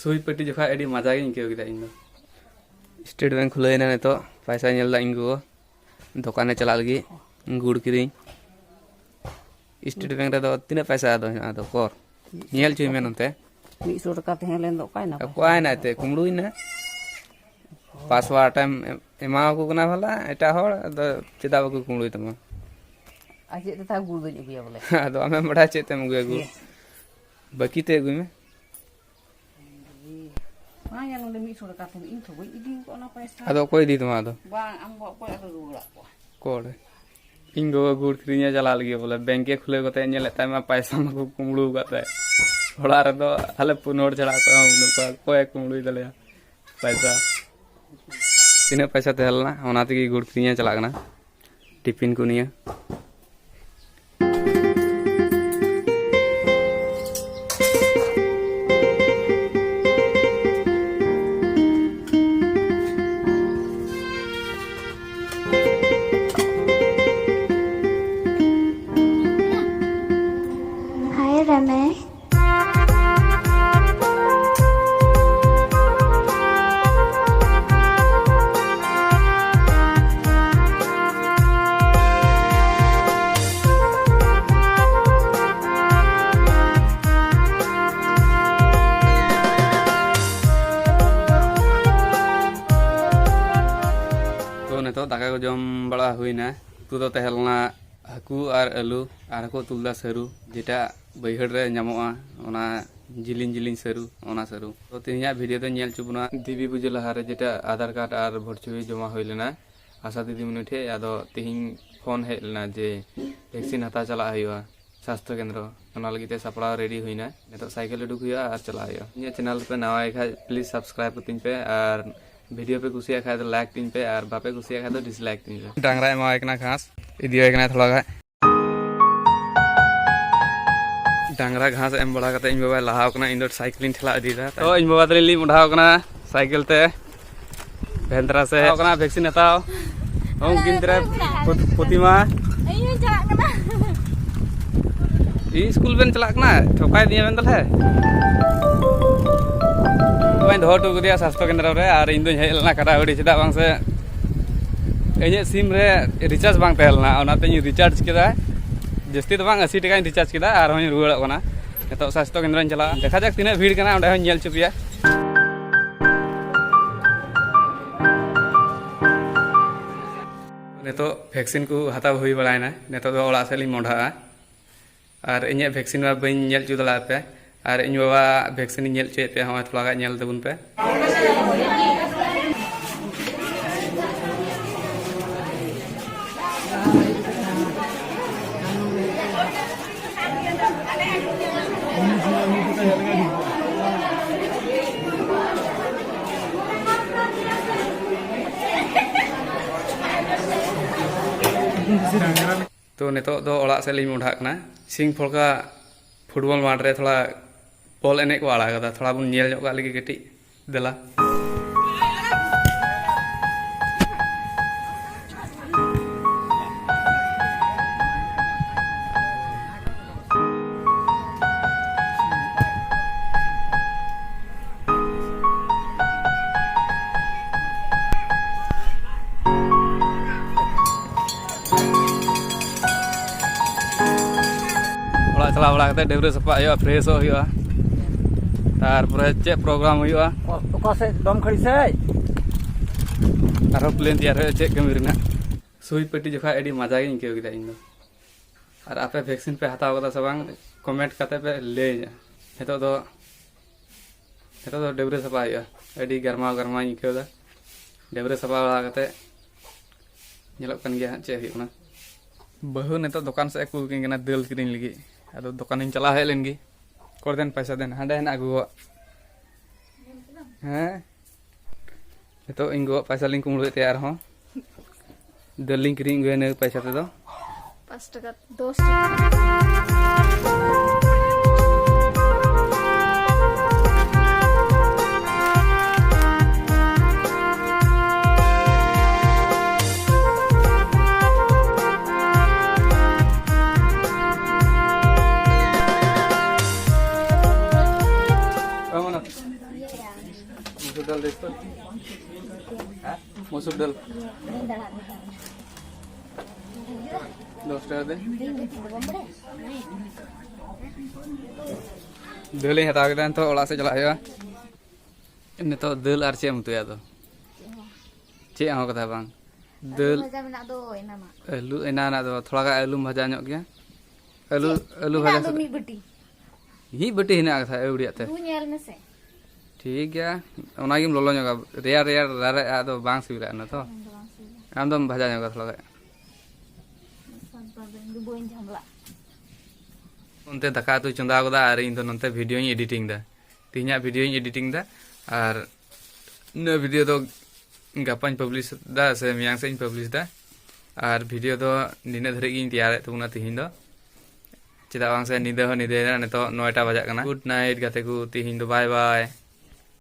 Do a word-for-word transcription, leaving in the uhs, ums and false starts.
ᱥᱩᱭ ᱯᱟᱹᱴᱤ ᱡᱚᱠᱷᱟᱡ ᱟᱹᱰᱤ ᱢᱟᱡᱟ ᱜᱤᱧ ᱟᱹᱭᱠᱟᱹᱣ ᱠᱮᱫᱟ ᱤᱧ ᱫᱚ᱾ ᱥᱴᱮᱴ ᱵᱮᱝᱠ ᱠᱷᱩᱞᱟᱹᱣ ᱮᱱᱟ ᱱᱤᱛᱚᱜ, ᱯᱚᱭᱥᱟ ᱧᱮᱞ ᱫᱟ ᱤᱧ ᱜᱚᱜᱚ᱾ ᱫᱚᱠᱟᱱᱮ ᱪᱟᱞᱟᱜ ᱞᱟᱹᱜᱤᱫ ᱜᱩᱲ ᱠᱤᱨᱤᱧ᱾ ᱥᱴᱮᱴ ᱵᱮᱝᱠ ᱨᱮᱫᱚ ᱛᱤᱱᱟᱹᱜ ᱯᱚᱭᱥᱟ ᱟᱫᱚ ᱦᱮᱱᱟᱜᱼᱟ ᱟᱫᱚ ᱠᱚᱨ? ᱧᱮᱞ ᱦᱚᱪᱚᱭ ᱢᱮ ᱱᱚᱱᱛᱮ᱾ ᱢᱤᱫ ᱥᱚ ᱴᱟᱠᱟ ᱛᱟᱦᱮᱸ ᱞᱮᱱ ᱫᱚ ᱚᱠᱟᱭᱮᱱᱟ ᱯᱚᱭᱥᱟ? ᱚᱠᱟᱭᱮᱱᱟ ᱮᱱᱛᱮ? ᱠᱩᱢᱵᱽᱲᱩᱭᱮᱱᱟ᱾ ᱯᱟᱥᱣᱟᱨᱰ ᱮᱢ ᱮᱢᱟ ᱟᱠᱚ ᱠᱟᱱᱟ ᱵᱷᱟᱞᱟ ᱮᱴᱟᱜ ᱦᱚᱲ, ᱟᱫᱚ ᱪᱮᱫᱟᱜ ᱵᱟᱠᱚ ᱠᱩᱢᱵᱽᱲᱩᱭ ᱛᱟᱢᱟ? ᱟᱨ ᱪᱮᱫ ᱛᱮ ᱛᱟᱦᱮᱸ ᱜᱩᱲ ᱫᱚᱧ ᱟᱹᱜᱩᱭᱟ ᱵᱚᱞᱮ? ᱟᱫᱚ ᱟᱢᱮᱢ ᱵᱟᱲᱟᱭᱟ ᱪᱮᱫ ᱛᱮᱢ ᱟᱹᱜᱩᱭᱟ ᱜᱩᱲ? ᱵᱟᱹᱠᱤ ᱛᱮ ᱟᱹᱜᱩᱭ ᱢᱮ᱾ ᱚᱱᱟ ᱧᱮᱞ ᱱᱚᱰᱮ ᱢᱤᱫ ᱥᱚ ᱴᱟᱠᱟ ᱛᱟᱦᱮᱸ, ᱤᱧ ᱛᱚ ᱵᱟᱹᱧ ᱤᱫᱤ ᱠᱟᱜ ᱚᱱᱟ ᱯᱚᱭᱥᱟ᱾ ᱟᱫᱚ ᱚᱠᱚᱭ ᱤᱫᱤ ᱛᱟᱢᱟ ᱟᱫᱚ? ᱵᱟᱝ, ᱟᱢ ᱜᱚ ᱚᱠᱚᱭ ᱟᱫᱚ ᱨᱩᱣᱟᱹᱲᱟᱜ ᱠᱚᱣᱟ? ᱚᱠᱚᱭ? ᱤᱧ ᱜᱚᱜᱚ ᱜᱩᱲ ᱠᱤᱨᱤᱧᱮ ᱪᱟᱞᱟᱜ ᱞᱟᱹᱜᱤᱫ ᱵᱚᱞᱮ, ᱵᱮᱝᱠ ᱮ ᱠᱷᱩᱞᱟᱹᱣ ᱠᱟᱛᱮ ᱧᱮᱞᱮᱫ ᱛᱟᱭ ᱢᱟ ᱯᱟᱭᱥᱟ ᱢᱟᱠᱚ ᱠᱩᱢᱵᱽᱲᱩ ᱟᱠᱟᱫ ᱛᱟᱭ᱾ ᱚᱲᱟᱜ ᱨᱮᱫᱚ ᱟᱞᱮ ᱯᱩᱱ ᱦᱚᱲ ᱪᱷᱟᱲᱟ ᱚᱠᱚᱭ ᱦᱚᱸ ᱵᱟᱹᱱᱩᱜ ᱠᱚᱣᱟ, ᱚᱠᱚᱭᱮ ᱠᱩᱢᱵᱽᱲᱩᱭ ᱛᱟᱞᱮᱭᱟ ᱯᱟᱭᱥᱟ? ᱛᱤᱱᱟᱹᱜ ᱯᱟᱭᱥᱟ ᱛᱟᱦᱮᱸ ᱞᱮᱱᱟ, ᱚᱱᱟ ᱛᱮᱜᱮ ᱜᱩᱲ ᱠᱤᱨᱤᱧᱮ ᱪᱟᱞᱟᱜ ᱠᱟᱱᱟ᱾ ᱴᱤᱯᱷᱤᱱ ᱠᱚ ᱱᱤᱭᱟᱹ᱾ ᱦᱟᱭ ᱨᱟᱢᱮ᱾ ᱛᱚ, ᱱᱤᱛᱚᱜ ᱫᱟᱠᱟ ᱠᱚ ᱡᱚᱢ ᱵᱟᱲᱟ ᱦᱩᱭᱱᱟ᱾ ᱩᱛᱩ ᱫᱚ ᱛᱟᱦᱮᱸ ᱞᱮᱱᱟ ᱦᱟᱹᱠᱩ ᱟᱨ ᱟᱹᱞᱩ, ᱟᱨ ᱦᱟᱹᱠᱩ ᱩᱛᱩ ᱞᱮᱫᱟ ᱥᱟᱹᱨᱩ, ᱡᱮᱴᱟ ᱵᱟᱹᱭᱦᱟᱹᱲ ᱨᱮ ᱧᱟᱢᱚᱜᱼᱟ, ᱚᱱᱟ ᱡᱤᱞᱤᱧ ᱡᱤᱞᱤᱧ ᱥᱟᱹᱨᱩ, ᱚᱱᱟ ᱥᱟᱹᱨᱩ᱾ ᱛᱚ, ᱛᱮᱦᱮᱧᱟᱜ ᱵᱷᱤᱰᱤᱭᱳ ᱫᱚ ᱧᱮᱞ ᱦᱚᱪᱚ ᱵᱚᱱᱟ ᱫᱮᱵᱤ ᱯᱩᱡᱟᱹ ᱞᱟᱦᱟᱨᱮ ᱡᱮᱴᱟ ᱟᱫᱷᱟᱨ ᱠᱟᱨᱰ ᱟᱨ ᱵᱷᱳᱴ ᱪᱷᱚᱵᱤ ᱡᱚᱢᱟ ᱦᱩᱭ ᱞᱮᱱᱟ᱾ ᱟᱥᱟ ᱫᱤᱫᱤᱢᱩᱱᱤ ᱴᱷᱮᱡ᱾ ᱟᱫᱚ ᱛᱤᱦᱤᱧ ᱯᱷᱳᱱ ᱦᱮᱡ ᱞᱮᱱᱟ ᱡᱮ ᱵᱷᱮᱠᱥᱤᱱ ᱦᱟᱛᱟᱣ ᱪᱟᱞᱟᱜ ᱦᱩᱭᱩᱜᱼᱟ ᱥᱟᱥᱛᱷᱚ ᱠᱮᱱᱫᱨᱚ, ᱚᱱᱟ ᱞᱟᱹᱜᱤᱫ ᱛᱮ ᱥᱟᱯᱲᱟᱣ ᱨᱮᱰᱤ ᱦᱩᱭᱱᱟ᱾ ᱱᱤᱛᱚᱜ ᱥᱟᱭᱠᱮᱞ ᱩᱰᱩᱠ ᱦᱩᱭᱩᱜᱼᱟ ᱟᱨ ᱪᱟᱞᱟᱜ ᱦᱩᱭᱩᱜᱼᱟ᱾ ᱤᱧᱟᱹᱜ ᱪᱮᱱᱮᱞ ᱯᱮ ᱱᱟᱣᱟ ᱜᱮ ᱠᱷᱟᱡ please subscribe ᱠᱟᱹᱛᱤᱧ ᱯᱮ, ᱟᱨ ᱵᱷᱤᱰᱤᱭᱳ ᱯᱮ ᱠᱩᱥᱤᱭᱟᱜ ᱠᱷᱟᱡ ᱫᱚ ᱞᱟᱭᱤᱠ ᱛᱤᱧ ᱯᱮ, ᱟᱨ ᱵᱟᱯᱮ ᱠᱩᱥᱤᱭᱟᱜ ᱠᱷᱟᱡ ᱫᱚ ᱰᱤᱥᱞᱟᱭᱤᱠ ᱛᱤᱧ ᱯᱮ᱾ ᱰᱟᱝᱨᱟᱭ ᱮᱢᱟᱣᱟᱭ ᱠᱟᱱᱟ ᱜᱷᱟᱥ, ᱤᱫᱤᱣᱟᱭ ᱠᱟᱱᱟ ᱛᱷᱚᱲᱟ ᱜᱟᱱ᱾ ᱰᱟᱝᱨᱟ ᱜᱷᱟᱥ ᱮᱢ ᱵᱟᱲᱟ ᱠᱟᱛᱮ ᱤᱧ ᱵᱟᱵᱟᱭ ᱞᱟᱦᱟᱣ ᱠᱟᱱᱟ, ᱤᱧ ᱫᱚ ᱥᱟᱭᱠᱮᱞ ᱤᱧ ᱴᱷᱮᱞᱟᱣ ᱤᱫᱤᱭᱮᱫᱟ᱾ ᱛᱚ, ᱤᱧ ᱵᱟᱵᱟ ᱛᱟᱹᱞᱤᱧ ᱞᱤᱧ ᱢᱚᱰᱷᱟᱣ ᱠᱟᱱᱟ ᱥᱟᱭᱠᱮᱞ ᱛᱮ᱾ ᱵᱷᱮᱱᱫᱨᱟ ᱥᱮ ᱦᱮᱡ ᱠᱟᱱᱟ ᱵᱷᱮᱠᱥᱤᱱ ᱦᱟᱛᱟᱣ᱾ ᱩᱱᱠᱤᱱ ᱛᱨᱮ ᱯᱨᱚᱛᱤᱢᱟ᱾ ᱤᱧ ᱦᱚᱸᱧ ᱪᱟᱞᱟᱜ ᱠᱟᱱᱟ᱾ ᱤᱧ ᱥᱠᱩᱞ ᱵᱮᱱ ᱪᱟᱞᱟᱜ ᱠᱟᱱᱟ, ᱴᱷᱚᱠᱟᱭ ᱫᱤᱧᱟ ᱵᱮᱱ ᱛᱟᱦᱞᱮ᱾ ᱫᱚᱦᱚ ᱦᱚᱴᱚ ᱠᱟᱫᱮᱭᱟ ᱥᱟᱥᱛᱷᱚ ᱠᱮᱱᱫᱨᱚ ᱨᱮ, ᱟᱨ ᱤᱧ ᱫᱚᱧ ᱦᱮᱡ ᱞᱮᱱᱟ ᱠᱟᱰᱟᱦᱟᱹᱲᱤ, ᱪᱮᱫᱟᱜ ᱵᱟᱝ ᱥᱮ ᱤᱧᱟᱹᱜ ᱥᱤᱢ ᱨᱮ ᱨᱤᱪᱟᱨᱡᱽ ᱵᱟᱝ ᱛᱟᱦᱮᱸ ᱞᱮᱱᱟ, ᱚᱱᱟᱛᱮᱧ ᱨᱤᱪᱟᱨᱡᱽ ᱠᱮᱫᱟ᱾ ᱡᱟᱹᱥᱛᱤ ᱫᱚ ᱵᱟᱝ, ᱟᱥᱤ ᱴᱟᱠᱟᱧ ᱨᱤᱪᱟᱨᱡᱽ ᱠᱮᱫᱟ, ᱟᱨᱦᱚᱸᱧ ᱨᱩᱣᱟᱹᱲᱚᱜ ᱠᱟᱱᱟ᱾ ᱱᱤᱛᱚᱜ ᱥᱟᱥᱛᱷᱚ ᱠᱮᱱᱫᱨᱚᱧ ᱪᱟᱞᱟᱜᱼᱟ, ᱫᱮᱠᱷᱟ ᱡᱟᱠ ᱛᱤᱱᱟᱹᱜ ᱵᱷᱤᱲ ᱠᱟᱱᱟ, ᱚᱸᱰᱮ ᱦᱚᱸᱧ ᱧᱮᱞ ᱦᱚᱪᱚ ᱯᱮᱭᱟ᱾ ᱱᱤᱛᱚᱜ ᱵᱷᱮᱠᱥᱤᱱ ᱠᱚ ᱦᱟᱛᱟᱣ ᱦᱩᱭ ᱵᱟᱲᱟᱭᱮᱱᱟ, ᱱᱤᱛᱚᱜ ᱫᱚ ᱚᱲᱟᱜ ᱥᱮᱫ ᱞᱤᱧ ᱢᱚᱦᱰᱟᱜᱼᱟ᱾ ᱟᱨ ᱤᱧᱟᱹᱜ ᱵᱷᱮᱠᱥᱤᱱ ᱢᱟ ᱵᱟᱹᱧ ᱧᱮᱞ ᱦᱚᱪᱚ ᱫᱟᱲᱮᱭᱟᱯᱮ, ᱟᱨ ᱤᱧ ᱵᱟᱵᱟ ᱵᱷᱮᱠᱥᱤᱱᱤᱧ ᱧᱮᱞ ᱦᱚᱪᱚᱭᱮᱫ ᱯᱮᱭᱟ, ᱦᱚᱸᱜᱼᱚᱭ ᱛᱷᱚᱲᱟ ᱜᱟᱱ ᱧᱮᱞ ᱛᱟᱵᱚᱱ ᱯᱮ᱾ ᱛᱚ, ᱱᱤᱛᱚᱜ ᱫᱚ ᱚᱲᱟᱜ ᱥᱮᱫ ᱞᱤᱧ ᱢᱚᱦᱰᱟᱜ ᱠᱟᱱᱟ᱾ ᱥᱤᱝ ᱯᱷᱚᱲᱠᱟ ᱯᱷᱩᱴᱵᱚᱞ ᱢᱟᱴᱷ ᱨᱮ ᱛᱷᱚᱲᱟ ᱵᱚᱞ ᱮᱱᱮᱡ ᱠᱚ ᱟᱲᱟᱜ ᱠᱟᱫᱟ, ᱛᱷᱚᱲᱟ ᱵᱚᱱ ᱧᱮᱞ ᱧᱚᱜ ᱠᱟᱜ ᱞᱮᱜᱮ ᱠᱟᱹᱴᱤᱡ᱾ ᱫᱮᱞᱟ᱾ ᱚᱲᱟᱜ ᱪᱟᱞᱟᱣ ᱵᱟᱲᱟ ᱠᱟᱛᱮ ᱰᱟᱹᱵᱽᱨᱟᱹ ᱥᱟᱯᱷᱟ ᱦᱩᱭᱩᱜᱼᱟ, ᱯᱷᱨᱮᱥᱚᱜ ᱦᱩᱭᱩᱜᱼᱟ, ᱛᱟᱨᱯᱚᱨᱮ ᱪᱮᱫ ᱯᱨᱳᱜᱨᱟᱢ ᱦᱩᱭᱩᱜᱼᱟ᱾ ᱚᱠᱟ ᱥᱮᱫ? ᱫᱚᱢ ᱠᱷᱟᱹᱲᱤ ᱥᱮᱫ᱾ ᱟᱨᱦᱚᱸ ᱯᱞᱮᱱ ᱛᱮᱭᱟᱨ ᱦᱩᱭᱩᱜᱼᱟ, ᱪᱮᱫ ᱠᱟᱹᱢᱤ ᱨᱮᱱᱟᱜ᱾ ᱥᱩᱭ ᱯᱟᱹᱴᱤ ᱡᱚᱠᱷᱟᱡ ᱟᱹᱰᱤ ᱢᱟᱡᱟ ᱜᱤᱧ ᱟᱹᱭᱠᱟᱹᱣ ᱠᱮᱫᱟ ᱤᱧ ᱫᱚ᱾ ᱟᱨ ᱟᱯᱮ ᱵᱷᱮᱠᱥᱤᱱ ᱯᱮ ᱦᱟᱛᱟᱣ ᱠᱟᱫᱟ ᱥᱮ ᱵᱟᱝ, ᱠᱚᱢᱮᱱᱴ ᱠᱟᱛᱮ ᱯᱮ ᱞᱟᱹᱭᱟᱹᱧᱟ᱾ ᱱᱤᱛᱚᱜ ᱫᱚ, ᱱᱤᱛᱚᱜ ᱫᱚ ᱰᱟᱹᱵᱽᱨᱟᱹ ᱥᱟᱯᱷᱟ ᱦᱩᱭᱩᱜᱼᱟ᱾ ᱟᱹᱰᱤ ᱜᱟᱨᱢᱟᱣ ᱜᱟᱨᱢᱟᱣᱤᱧ ᱟᱹᱭᱠᱟᱹᱣ ᱮᱫᱟ᱾ ᱰᱟᱹᱵᱽᱨᱟᱹ ᱥᱟᱯᱷᱟ ᱵᱟᱲᱟ ᱠᱟᱛᱮ ᱧᱮᱞᱚᱜ ᱠᱟᱱ ᱜᱮᱭᱟ ᱦᱟᱸᱜ ᱪᱮᱫ ᱦᱩᱭᱩᱜ ᱠᱟᱱᱟ᱾ ᱵᱟᱹᱦᱩ ᱱᱤᱛᱚᱜ ᱫᱚᱠᱟᱱ ᱥᱮᱫ ᱮ ᱠᱩᱞ ᱠᱤᱧ ᱠᱟᱱᱟ ᱫᱟᱹᱞ ᱠᱤᱨᱤᱧ ᱞᱟᱹᱜᱤᱫ᱾ ᱟᱫᱚ ᱫᱚᱠᱟᱱᱤᱧ ᱪᱟᱞᱟᱣ ᱦᱮᱡ ᱞᱮᱱ ᱜᱮ᱾ ᱚᱠᱚᱭ ᱫᱮᱱ ᱯᱚᱭᱥᱟ ᱫᱮᱱ, ᱦᱟᱸᱰᱮ ᱦᱮᱱᱟᱜ ᱜᱚᱜᱚᱣᱟᱜ᱾ ᱦᱮᱸ, ᱱᱤᱛᱚᱜ ᱤᱧ ᱜᱚᱜᱚᱣᱟᱜ ᱯᱚᱭᱥᱟ ᱞᱤᱧ ᱠᱩᱢᱵᱽᱲᱩᱭᱮᱫ ᱛᱟᱭᱟ ᱟᱨᱦᱚᱸ᱾ ᱫᱟᱹᱞ ᱞᱤᱧ ᱠᱤᱨᱤᱧ ᱟᱹᱜᱩᱭᱟ ᱤᱱᱟᱹ ᱯᱚᱭᱥᱟ ᱛᱮᱫᱚ᱾ ᱯᱟᱸᱪ ᱴᱟᱠᱟ, ᱫᱚᱥ ᱴᱟᱠᱟ᱾ ᱢᱩᱥᱩᱨ ᱰᱟᱞ ᱫᱮᱠᱷ ᱛᱚ᱾ ᱢᱩᱥᱩᱨ ᱰᱟᱞ ᱫᱚᱥ ᱴᱟᱠᱟ ᱫᱮ᱾ ᱫᱟᱹᱞ ᱤᱧ ᱦᱟᱛᱟᱣ ᱠᱮᱫᱟ, ᱱᱤᱛᱚᱜ ᱚᱲᱟᱜ ᱥᱮᱫ ᱪᱟᱞᱟᱜ ᱦᱩᱭᱩᱜᱼᱟ᱾ ᱱᱤᱛᱚᱜ ᱫᱟᱹᱞ ᱟᱨ ᱪᱮᱫ ᱮᱢ ᱩᱛᱩᱭᱟ ᱟᱫᱚ? ᱪᱮᱫ ᱦᱚᱸ ᱠᱟᱛᱷᱟ ᱵᱟᱝ᱾ ᱫᱟᱹᱞ ᱵᱷᱟᱡᱟ ᱢᱮᱱᱟᱜ ᱫᱚ ᱮᱱᱟᱱᱟᱜ᱾ ᱟᱹᱞᱩ ᱮᱱᱟᱱᱟᱜ ᱫᱚ ᱛᱷᱚᱲᱟ ᱜᱟᱱ ᱟᱹᱞᱩᱢ ᱵᱷᱟᱡᱟ ᱧᱚᱜ ᱜᱮᱭᱟ᱾ ᱟᱹᱞᱩ, ᱪᱮᱫ? ᱟᱹᱞᱩ ᱢᱮᱱᱟᱜ ᱵᱷᱟᱡᱟ ᱫᱚ ᱥᱟᱛᱮ ᱢᱤᱫ ᱵᱟᱹᱴᱤ᱾ ᱢᱤᱫ ᱵᱟᱹᱴᱤ ᱦᱮᱱᱟᱜ ᱠᱟᱛᱷᱟ ᱟᱹᱣᱲᱤᱭᱟᱜ ᱛᱮ᱾ ᱨᱩ ᱧᱮᱞ ᱢᱮᱥᱮ᱾ ᱴᱷᱤᱠ ᱜᱮᱭᱟ, ᱚᱱᱟᱜᱮᱢ ᱞᱚᱞᱚ ᱧᱚᱜᱟ᱾ ᱨᱮᱭᱟᱲ ᱨᱮᱭᱟᱲ ᱨᱟᱨᱮᱜᱼᱟ, ᱟᱫᱚ ᱵᱟᱝ ᱥᱤᱵᱤᱞᱟ ᱚᱱᱟ ᱛᱚ᱾ ᱤᱧ ᱫᱚ ᱵᱟᱝ ᱥᱤᱵᱤᱞᱟ᱾ ᱟᱢ ᱫᱚᱢ ᱵᱷᱟᱡᱟ ᱧᱚᱜᱟ ᱛᱷᱚᱲᱟ ᱜᱟᱱ᱾ ᱥᱟᱫ ᱵᱟᱫ ᱫᱚ ᱤᱧ ᱫᱚ ᱵᱟᱹᱧ ᱡᱷᱟᱢᱞᱟᱜ᱾ ᱚᱱᱛᱮ ᱫᱟᱠᱟ ᱩᱛᱩᱭ ᱪᱚᱸᱫᱟ ᱠᱟᱫᱟ ᱟᱨ ᱤᱧ ᱫᱚ ᱱᱚᱱᱛᱮ ᱵᱷᱤᱰᱤᱭᱳᱧ ᱮᱰᱤᱴᱤᱝ ᱫᱟ᱾ ᱛᱮᱦᱮᱧᱟᱜ ᱵᱷᱤᱰᱤᱭᱳᱧ ᱮᱰᱤᱴᱤᱝ ᱫᱟ ᱟᱨ ᱤᱱᱟᱹ ᱵᱷᱤᱰᱤᱭᱳ ᱫᱚ ᱜᱟᱯᱟᱧ ᱯᱟᱵᱽᱞᱤᱥ ᱫᱟ ᱥᱮ ᱢᱮᱭᱟᱝ ᱥᱮᱫ ᱤᱧ ᱯᱟᱵᱽᱞᱤᱥ ᱫᱟ᱾ ᱟᱨ ᱵᱷᱤᱰᱤᱭᱳ ᱫᱚ ᱱᱤᱱᱟᱹᱜ ᱫᱷᱟᱹᱨᱤᱡ ᱜᱤᱧ ᱛᱮᱭᱟᱨᱮᱫ ᱛᱟᱵᱚᱱᱟ ᱛᱤᱦᱤᱧ ᱫᱚ, ᱪᱮᱫᱟᱜ ᱵᱟᱝ ᱥᱮ ᱧᱤᱫᱟᱹ ᱦᱚᱸ ᱧᱤᱫᱟᱹᱭᱮᱱᱟ, ᱱᱤᱛᱚᱜ ᱱᱚᱭᱴᱟ ᱵᱟᱡᱟᱜ ᱠᱟᱱᱟ᱾ ᱜᱩᱰ ᱱᱟᱭᱤᱴ ᱜᱟᱛᱮ ᱠᱚ, ᱛᱤᱦᱤᱧ ᱫᱚ ᱵᱟᱭ ᱵᱟᱭ᱾